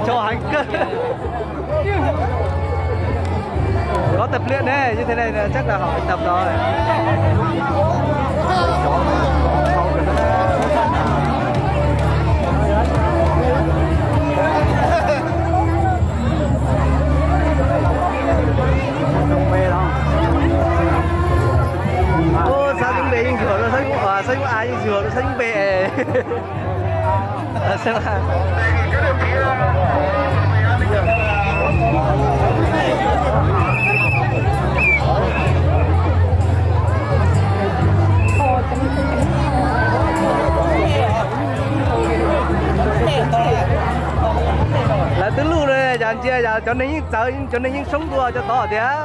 Cho heev kawg. Có tập luyện đấy, như thế này là chắc là họ tập rồi. Ôi, sao những bé nhìn rửa rồi sao những, à, sao những ai nhìn rửa rồi sao những bé. Lawv twb luj no, yog ntsia yog cov neeg yeej txawv, cov neeg yeej soob dua cov tod tiag.